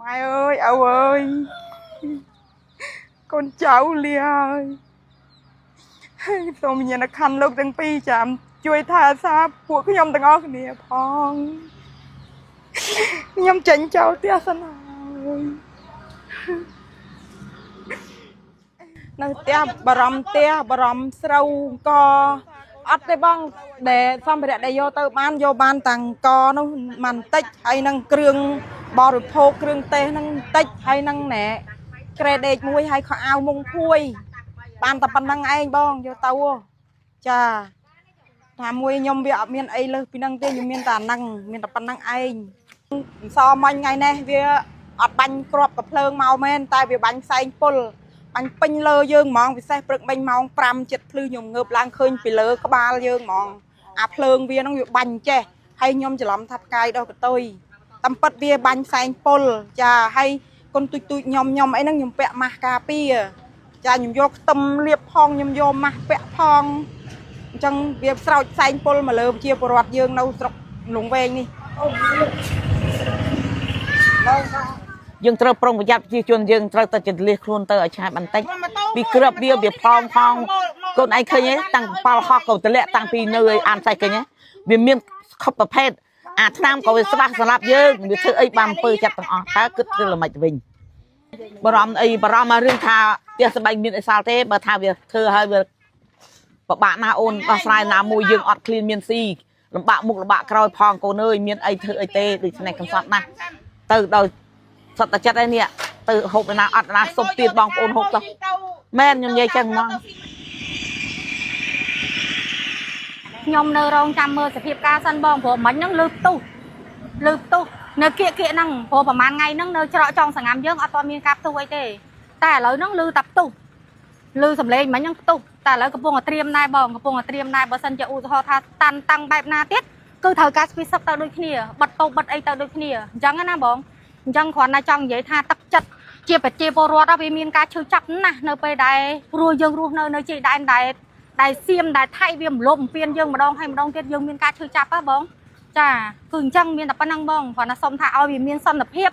ម៉ែអើយឪអើយកូនចៅលាហើយសូមវិញ្ញាណក្ខន្ធលោកទាំងពីរចាំជួយថែរក្សាពួកខ្ញុំទាំងអស់គ្នាផងខ្ញុំចេញចោលផ្ទះសិនហើយនៅផ្ទះបារម្ភផ្ទះបារម្ភស្រូវកអត់ទេបងដែលសម្ភារៈដែលយកទៅបានយកបានតាំងកនោះមិនតិចហើយនឹងគ្រឿងបរិភោគគ្រឿងទេសហ្នឹងតិចហើយនឹងណែក្រេដេកមួយហើយខោអាវមុងភួយបានតែប៉ុណ្្នឹងឯងបងយកទៅចាថាមួយខ្ញុំវាអត់មានអីលើសពីហ្នឹងទេខ្ញុំមានតែអាហ្នឹងមានតែប៉ុណ្្នឹងឯងសមិញថ្ងៃនេះវាអត់បាញ់គ្រាប់កភ្លើងមកមែនតែវាបាញ់ផ្សែងពុលបាញ់ពេញលើយើងហ្មងពិសេសព្រឹកមិញម៉ោង5ចិត្តភ្លឺខ្ញុំងើបឡើងឃើញពីលើក្បាលយើងហ្មងអាភ្លើងវាហ្នឹងវាបាញ់ចេះហើយខ្ញុំច្រឡំថាផ្កាយដោះកតុយតាមពិតវាបាញ់ផ្សែងពុលចាហើយគុនទូចទូចខ្ញុំខ្ញុំអីហ្នឹងខ្ញុំពាក់ម៉ាស់ការពារចាខ្ញុំយកខ្ទឹមលាបផងខ្ញុំយកម៉ាស់ពាក់ផងអញ្ចឹងវាស្រោចផ្សែងពុលមកលើប្រជាពលរដ្ឋយើងនៅស្រុកលងវែងនេះ យើងត្រូវប្រុងប្រយ័ត្នប្រជាជនយើងត្រូវតែចន្លះខ្លួនទៅឲ្យឆាបបន្តិចពីក្របវាវាផោងផោងកូនឯងឃើញទេតាំងប៉ាល់ហោះក៏តម្លាក់តាំងពីនៅឯអានសេះឃើញទេវាមានខុសប្រភេទអាឆ្នាំក៏វាស្បាស់សម្រាប់យើងវាធ្វើអីបានអំពើចិត្តទាំងអស់តើគិតធ្វើល្មិចវិញបារម្ភអីបារម្ភមករឿងថាផ្ទះសម្បែងមានអីសល់ទេបើថាវាធ្វើឲ្យវាពិបាកណាស់អូនដោះស្រាយណាមួយយើងអត់ឃ្លានមានស៊ីលំបាកមុខលំបាកក្រោយផងកូនអើយមានអីធ្វើអីទេដូច្នេះកំសត់ណាស់ទៅដោយសត្វតែចិត្តឯនេះទៅហូបឯណាអត់ណាសុំទៀតបងប្អូនហូបទៅមែនខ្ញុំនិយាយចឹងហ្មង ខ្ញុំនៅរងចាំមើលសភាពការសិនបងព្រោះមិញហ្នឹងលឺផ្ទុះលឺផ្ទុះនៅគៀកគៀកហ្នឹងព្រោះប្រហែលថ្ងៃហ្នឹងនៅច្រកចុងសង្ងាំយើងអត់ទាន់មានការផ្ទុះអីទេតែឥឡូវហ្នឹងលឺតែផ្ទុះលឺសំឡេងមិញហ្នឹងផ្ទុះតែឥឡូវកំពុងតែត្រៀមដែរបងកំពុងតែត្រៀមដែរបើសិនជាឧទាហរណ៍ថាតាន់តាំងបែបណាទៀតគឺត្រូវការស្ពីសឹកទៅដូចគ្នាបិទតូបបិទអីទៅដូចគ្នាអញ្ចឹងណាបងអញ្ចឹងគ្រាន់តែចង់និយាយថាទឹកចិត្តជាប្រជាពលរដ្ឋវាមានការឈឺចាប់ណាស់នៅពេលដែលព្រោះយើងរស់នៅនៅជ័យដែនដែល ដែលសៀមដែលថៃវាមលំពៀនយើងម្ដងហើយម្ដងទៀតយើងមានការឈឺចាប់ហ៎បងចាគឺអញ្ចឹងមានតែប៉ុណ្្នឹងបងគ្រាន់តែសុំថាឲ្យវាមានសន្តិភាព